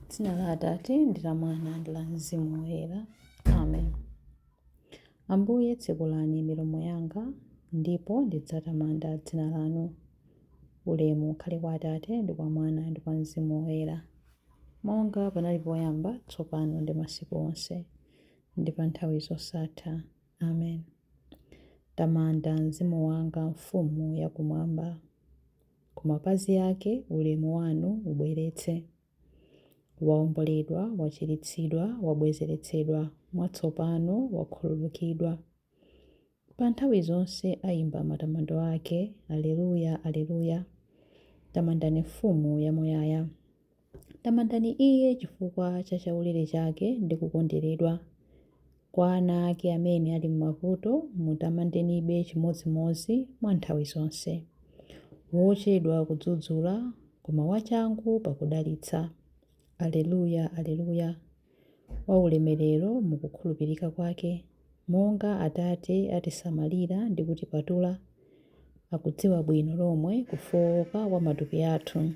Dzina la Atate ndi la Mwana ndi la Mzimu Woyera. Amen. Ambuye tsekulani milomo yanga, ndipo ndidzatamanda dzina lanu. Ulemu ukhale kwa Atate ndi kwa Mwana ndi kwa Mzimu Woyera, monga panali poyamba, tsopano ndi masiku onse, ndi pa nthawi zosatha. Amen. Tamanda mzimu wanga Mfumu yakumwamba. Ku mapazi ake ulemu wanu ubweretse. Waomboledwa, wachiritsidwa, wabwezeretsedwa, mwatsopano wakhululukidwa. Pa nthawi zonse ayimba matamando ake, Aleluya, Aleluya. Tamandani Mfumu yamuyaya. Tamandani Iye chifukwa cha chaulere chake ndi kukondweredwa. Kwa ana ake amene ali m'mavuto, mutamandenibe chimodzimodzi mwa nthawi zonse. Wochedwa kudzudzula, koma wachangu pakudalitsa. Aleluya, Aleluya. Waulemerero mukukhulupirika kwake, monga Atate atisamalira ndi kutipatula, akudziwa bwino lomwe kufowoka kwa matupi athu.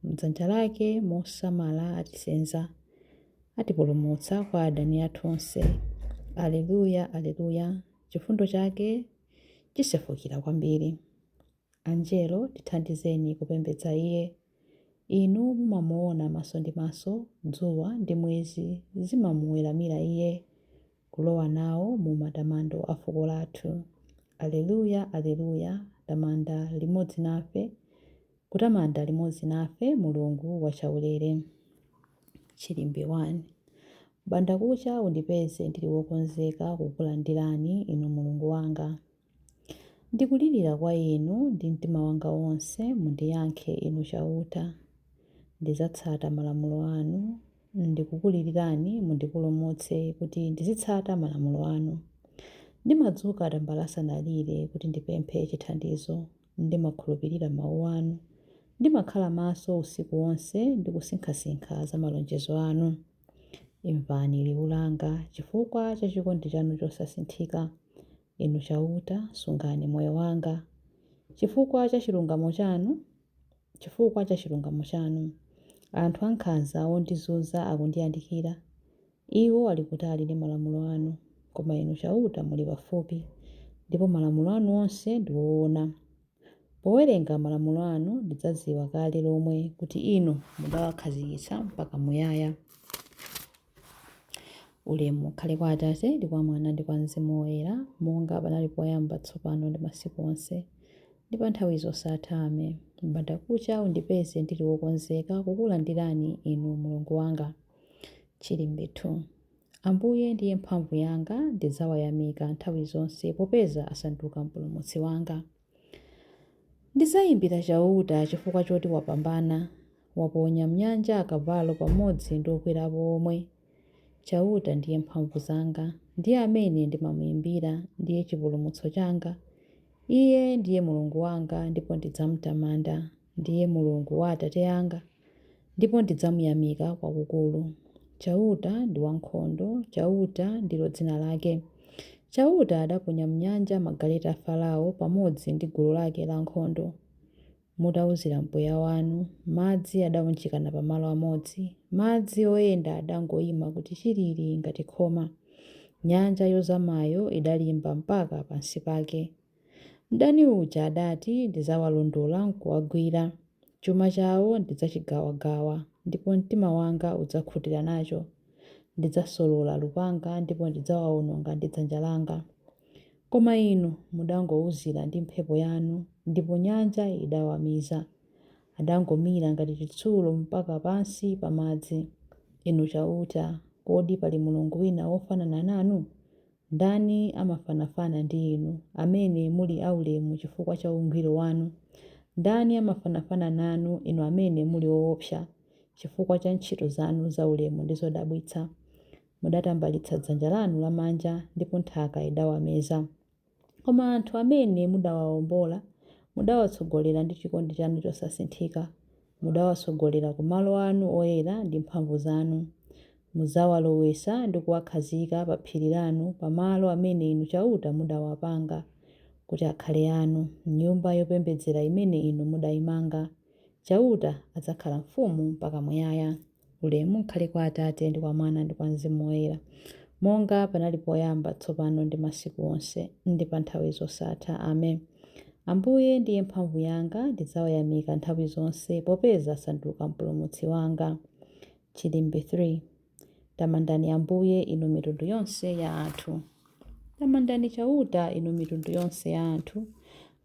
M'dzanja lake mosamala atisenza, atipulumutsa kwa adani athu onse. Aleluya, Aleluya. Chifundo chake chisefukira kwambiri. Anjelo, tithandizeni kupembedza Iye. Inu mumamuona maso ndi maso, dzuwa ndi mwezi zimamuweramira Iye, kulowa nawo mu matamando a fuko lathu. Aleluya, Aleluya, tamanda limodzi nafe, kutamanda limodzi nafe Mulungu wachaulere. Chilimbi 1. Bandakucha undipeze ndili wokonzeka kukulandirani inu Mulungu wanga. Ndikulirira kwa inu ndi mtima wanga wonse, mundiyankhe inu Chauta. Ndidzatsata malamulo anu, ndikukulilirani mundipulumutse kuti ndizitsata malamulo anu. Ndimadzuka tambala asanalire kuti ndipemphe chithandizo, ndimakhulupirira mawu anu. Ndimakhala maso usiku wonse ndikusinkhasinkha za malonjezo anu. Imvani liwu langa chifukwa cha chikondi chanu chosasinthika. Inu Chauta, sungani moyo wanga chifukwa cha chilungamo chanu, chifukwa cha chilungamo chanu. Anthu ankhanza ondizunza akundiyandikira. Iwo ali kutali ndi malamulo anu. Koma inu Chauta muli pafupi, ndipo malamulo anu onse ndi woona. Powerenga malamulo anu ndidzadziwa kale lomwe kuti inu mudawakhazikitsa mpaka muyaya. Ulemu ukhale kwa Atate ndi kwa Mwana ndi kwa Mzimu Woyera, monga panali poyamba, tsopano ndi masiku onse, ndi pa nthawi zosatha. Amen. M'bandakucha undipeze ndili wokonzeka kukulandirani inu Mulungu wanga. Chilimbi 2. Ambuye ndiye mphamvu yanga, ndidzawayamika nthawi zonse popeza asanduka mpulumutsi wanga. Ndidzayimbira Chauta chifukwa choti wapambana, waponya m'nyanja akavalo pamodzi ndi okwerapo omwe. Chauta ndiye mphamvu zanga, ndiye amene ndimamuyimbira, ndiye chipulumutso changa. Iye ndiye Mulungu wanga ndipo ndidzamutamanda, ndiye Mulungu wa atate anga, ndipo ndidzamuyamika kwakukulu. Chauta ndi wankhondo, Chauta ndilo dzina lake. Chauta adaponya m'nyanja magaleta a Farao pamodzi ndi gulu lake lankhondo. Mutauzira mpweya wanu, madzi adaunjikana pamalo amodzi, madzi oyenda adangoyima kuti chilili ngati khoma. Nyanja yozamayo idalimba mpaka pansi pake. Mdani uja adati, ndidzawalondola n'kuwagwira. Chuma chawo ndidzachigawagawa, ndipo mtima wanga udzakhutira nacho. Ndidzasolola lupanga ndipo ndidzawawononga ndi dzanja langa. Koma inu mudangouzira ndi mphepo yanu, ndipo nyanja idawamiza. Adangomira ngati chitsulo mpaka pansi pa madzi. Inu Chauta, kodi pali Mulungu wina wofanana nanu? Ndani amafanafana ndi inu, amene muli aulemu chifukwa cha ungwiro wanu? Ndani amafanafana nanu, inu amene muli woopsa, chifukwa cha ntchito zanu zaulemu ndi zodabwitsa? Mudatambalitsa dzanja lanu lamanja, ndipo nthaka idawameza. Koma anthu amene mudawawombola, mudawatsogolera ndi chikondi chanu chosasinthika. Mudawatsogolera ku malo anu oyera ndi mphamvu zanu. Mudzawalowetsa ndi kuwakhazika pa phiri lanu, pamalo amene inu Chauta mudawapanga kuti akhale anu, m'nyumba yopembedzera imene inu mudayimanga. Chauta adzakhala mfumu mpaka muyaya. Ulemu ukhale kwa Atate ndi kwa Mwana ndi kwa Mzimu Woyera, monga panali poyamba, tsopano ndi masiku onse, ndi pa nthawi zosatha. Amen. Ambuye ndiye mphamvu yanga, ndidzawayamika nthawi zonse, popeza asanduka mpulumutsi wanga. Chilimbi 3. Tamandani Ambuye, inu mitundu yonse ya anthu. Tamandani Chauta, inu mitundu yonse ya anthu.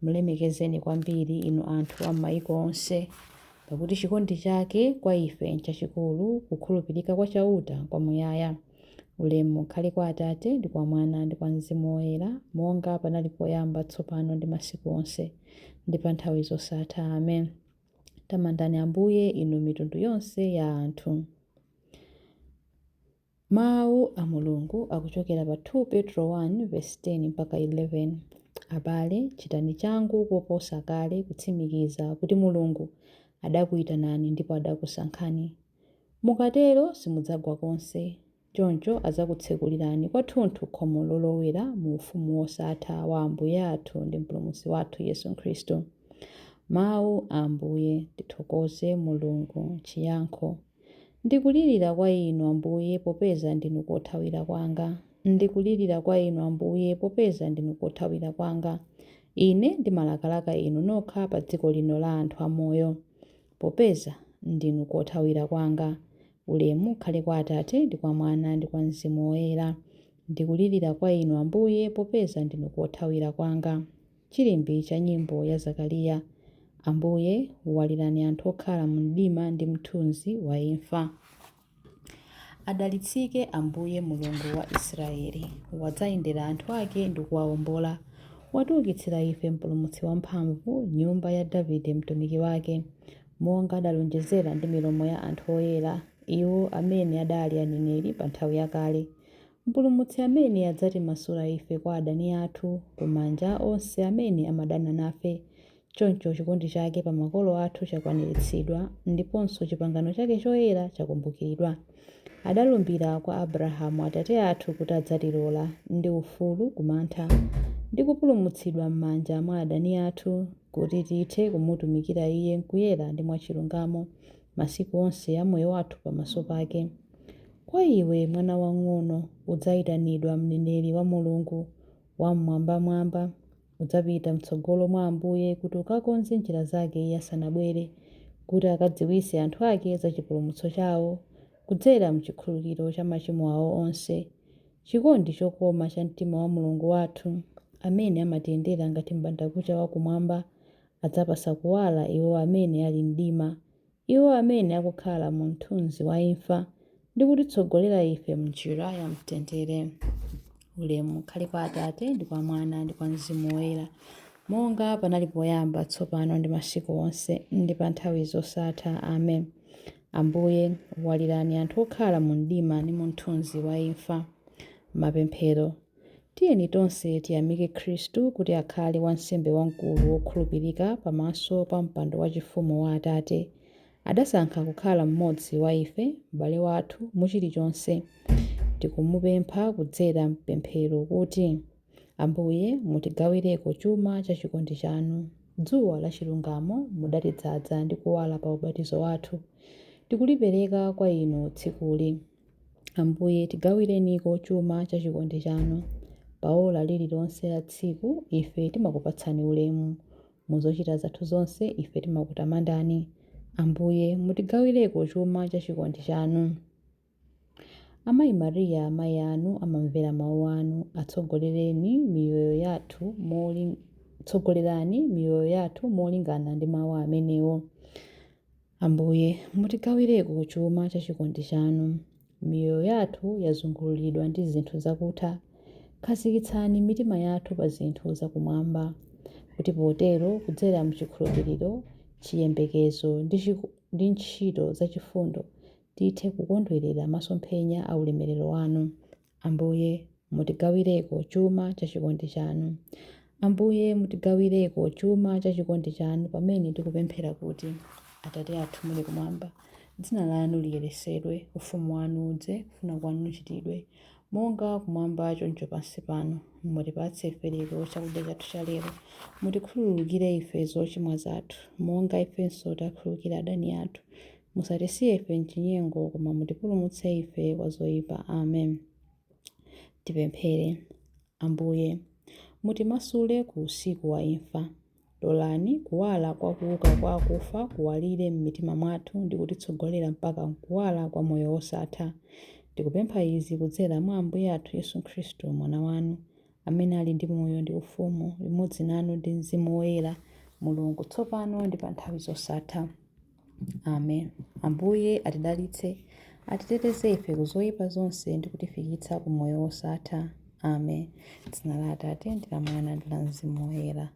Mlemekezeni kwambiri, inu anthu a m'mayiko onse. Pakuti chikondi chake kwa ife nchachikulu, kukhulupirika kwa Chauta nkwamuyaya. Ulemu ukhale kwa Atate ndi kwa Mwana ndi kwa Mzimu Woyera, monga panali poyamba, tsopano ndi masiku onse, ndi pa nthawi zosatha. Amen. Tamandani Ambuye, inu mitundu yonse ya anthu. Mawu a Mulungu akuchokera pa 2 Petro 1 verse 10 mpaka 11. Abale, chitani changu koposa kale kutsimikiza kuti Mulungu adakuyitanani ndipo adakusankhani. Mukatero simudzagwa konse. Choncho adzakutsekulirani kwathunthu khomo lolowera mu ufumu wosatha wa Ambuye athu ndi Mpulumutsi wathu Yesu Khristu. Mawu a Ambuye. Tithokoze Mulungu. Chiyankho. Ndikulirira kwa inu Ambuye, popeza ndinu kothawira kwanga. Ndikulirira kwa inu Ambuye, popeza ndinu kothawira kwanga. Ine ndimalakalaka inu nokha pa dziko lino la anthu amoyo, popeza ndinu kothawira kwanga. Ulemu ukhale kwa Atate ndi kwa Mwana ndi kwa Mzimu Woyera. Ndikulirira kwa inu Ambuye, popeza ndinu kothawira kwanga. Chilimbi cha nyimbo ya Zakariya. Ambuye, walirani anthu okhala mu mdima ndi mthunzi wa imfa. Adalitsike Ambuye Mulungu wa Israeli, wadzayendera anthu ake ndi kuwawombola. Watiukitsira ife mpulumutsi wamphamvu, nyumba ya Davide mtumiki wake, monga adalonjezera ndi milomo ya anthu oyera, iwo amene adali aneneri pa nthawi yakale. Mpulumutsi amene adzatimasula ife kwa adani athu, kumanja onse amene amadana nafe. Choncho chikondi chake pa makolo athu chakwaniritsidwa, ndiponso chipangano chake choyera chakumbukiridwa. Adalumbira kwa Abrahamu atate athu kuti adzatilola ndi ufulu kumantha, ndi kupulumutsidwa m'manja mwa adani athu, kuti tithe kumutumikira Iye m'kuyera ndi mwachilungamo masiku onse a moyo wathu pamaso pake. Kwa iwe, mwana wang'ono, udzayitanidwa mneneri wa Mulungu Wam'mwambamwamba. Udzapita m'tsogolo mwa Ambuye kuti ukakonze njira zake Iye asanabwere, kuti akadziwitse anthu ake za chipulumutso chawo kudzera m'chikhululukiro cha machimo awo onse. Chikondi chokoma cha mtima wa Mulungu wathu, amene amatiyendera ngati m'bandakucha wakumwamba, adzapatsa kuwala iwo amene ali mdima, iwo amene akukhala mu mthunzi wa imfa, ndi kutitsogolera ife m'njira ya mtendere. Ulemu ukhale kwa Atate ndi kwa Mwana ndi kwa Mzimu Woyera, monga panali poyamba, tsopano ndi masiku onse, ndi pa nthawi zosatha. Amen. Ambuye, walirani anthu okhala mu mdima ndi mu mthunzi wa imfa. Mapemphero. Tiyeni tonse tiyamike Khristu kuti akhale wansembe wamkulu wokhulupirika pamaso pa mpando wachifumu wa Atate. Adasankha kukhala mmodzi wa ife, m'bale wathu, mu chilichonse. Tikumupempha kudzera mpemphero kuti, Ambuye, mutigawireko chuma cha chikondi chanu. Dzuwa la chilungamo mudatidzaza ndi kuwala pa ubatizo wathu. Tikulipereka kwa inu tsikuli. Ambuye, tigawireniko chuma cha chikondi chanu. Pa ora lililonse la tsiku ife timakupatsani ulemu. Mu zochita zathu zonse ife timakutamandani. Ambuye, mutigawireko chuma cha chikondi chanu. Amayi Mariya, amayi anu, amamvera mawu anu. Atsogolereni miyoyo yathu molingana ndi mawu amenewo. Ambuye, mutigawireko chuma cha chikondi chanu. Miyoyo yathu yazunguliridwa ndi zinthu zakutha. Khazikitsani mitima yathu pa zinthu zakumwamba, kuti potero kudzera mchikhulupiriro, chiyembekezo ndi ntchito zachifundo tithe kukondwerera masomphenya a ulemerero wanu. Ambuye, mutigawireko chuma cha chikondi chanu. Ambuye, mutigawireko chuma cha chikondi chanu pamene tikupemphera kuti, Atate athu muli kumwamba, dzina lanu liyeretsedwe, ufumu wanu udze, kufuna kwanu kuchitidwe, monga kumwamba choncho pansi pano. Mutipatse ife lero chakudya chathu cha lero. Mutikhululukire ife zochimwa zathu, monga ifenso takhululukira adani athu. Musatisiye ife m'chinyengo, koma mutipulumutse ife kwa zoyipa. Amen. Tipemphere. Ambuye, mutimasule ku usiku wa imfa. Lolani kuwala kwa kuuka kwa akufa kuwalire m'mitima mwathu ndi kutitsogolera mpaka mkuwala kwa moyo wosatha. Tikupempha izi kudzera mwa Ambuye athu Yesu Khristu mwana wanu, amene ali ndi moyo ndi ufumu limodzi nanu ndi Mzimu Woyera, Mulungu tsopano ndi pa nthawi zosatha. Amen. Ambuye atidalitse, atiteteze ife ku zoyipa zonse ndi kutifikitsa ku moyo wosatha. Amen. Dzina la Atate ndi la Mwana ndi la Mzimu Woyera.